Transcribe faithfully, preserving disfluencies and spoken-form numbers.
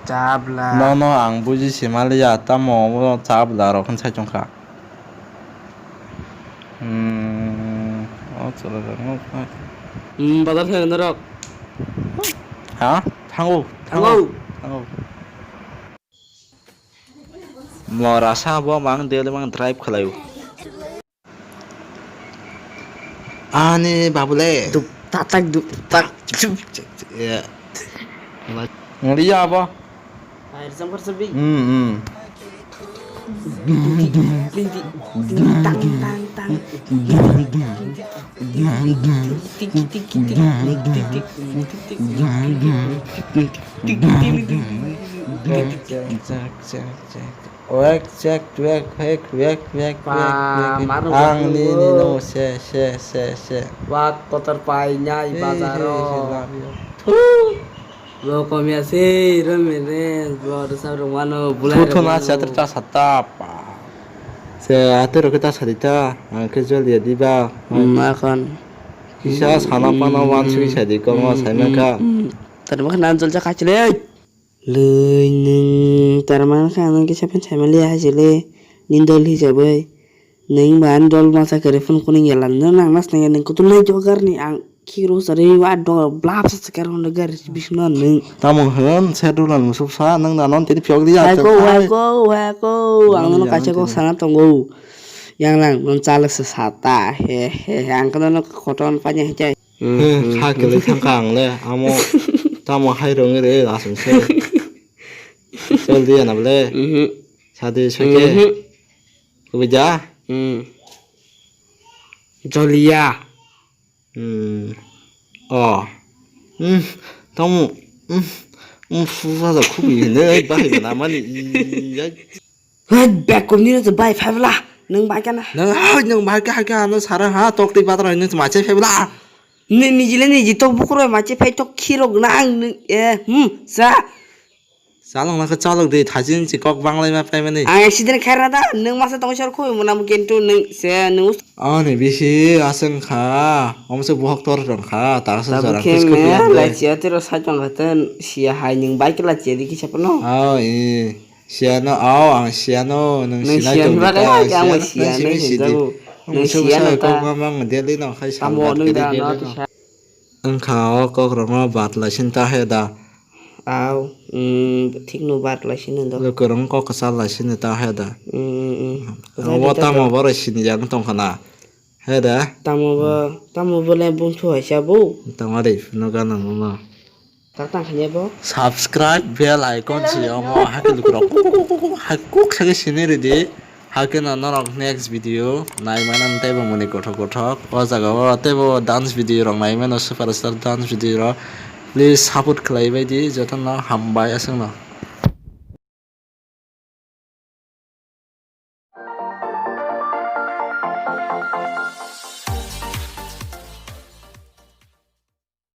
Chabla. Nono ang buji simaliya, tamo obo chabla rok hwn sai tongkha. Hmm, o chwla rok no phai. Hmm, bazar thai norok. Ha? Thango, thango, thango. Mora sa bo mang daily mang drive khlaio. Ani babule. Dup, tak, tak, dup, tak, dup. Ya. Ngori ya abo. Air jam kar sabi. Hmm, hmm. Ding, ding, ding, ding, ding, tang, tang, tang. Ding, ding, ding, ding, ding, ding. Tiki, tiki, tiki, tiki, tiki, tiki, tiki. Check, check, check. Wek, check, wek, wek, wek, wek, wek, wek. Ang nini no se, se, se, se. Wak kotor pai nai bazaro. Lo komya se ro mere, lo rwchap rwmano bulai. Thu thu na rwmano. Chatri ta sata pa. Se ate ro kita sarita, ang ke jol ya diba. Hmm, akhon. Kisa sana pana wan sui sadi kongo saimaka. Tani bwkha na jol ja kachile. Lwi nwng tarman kha nwng kisa phan saimaliya hai se le nini dol hisabai nwng ba ani dol masa kwrwi phone kuning yala nwng nang nas nang nwng kutung lai jogar ni ang khikro sari wa do blap sa sakar hondo gar bisno nwng. Tamo hwn se dulan musuk sa nwng da non tini phiyok di ya. Hai ko hai ko hai ko ang no kaisa kok sana tongo yang lang non chalak sa sata he he he ang kono koton panya hai. Kha kwlwi thangkha ang le, amo tamo hai rwngwi rw aswk se. Chol di ya na bole. Sadi soke. Kubui ja. Jolia. Oh. Tamo. Susa da khubi ne bahai na mani. Hei, bekum nini se bai phaibla. Nwng bai kana? Nwng hai nwng bai ka ka no sara ha tok twi batra nwng ma che phaibla. Ni nijile niji tok bukroi ma che phai tok khirok na ang nwng e hmm sa. Chalok na khe chalok de thajin si kok banglai ma phaimani. Ang accident khairna da nwng masa tong sor khui muna mu kintu nwng se nwng. Ani bisi aswng kha. Omse buhok tor rong kha ta sa jora kis khe khe me lai sia tero sa jong kha ten sia hai nwng bai kla che di kisa pano. Oh, eh. Siano, aw, ang siano, nwng sinai tong di ta, siano, nwng simi sidi. Nwng siano ta. Kok ma mang deli no khai sal bat kedi deli no. Wngkha o kok rok no bat lai sin ta he da. Aw, mm, thik no bat lai sin do. Luku rok kok kwchal lai sin ta he da. Mm, mm, mm. Obo tamo borok sini yang tong khana. He da. Tamo bo, tamo bo le bumthu hai sa bo. Tamo de phunu gana mama. Tak tang khanya bo. Subscribe bell icon si omo hakhe lukurok kuk kuk kuk kuk kuk hai kuk sakhe sini ridi. Hakhe no norok next video nai mana tei bo muni kothok kothok. O jaga o tei bo dance video rok nai mano superstar dance video rok. Please support khlai bai di joto no hambai aswk no.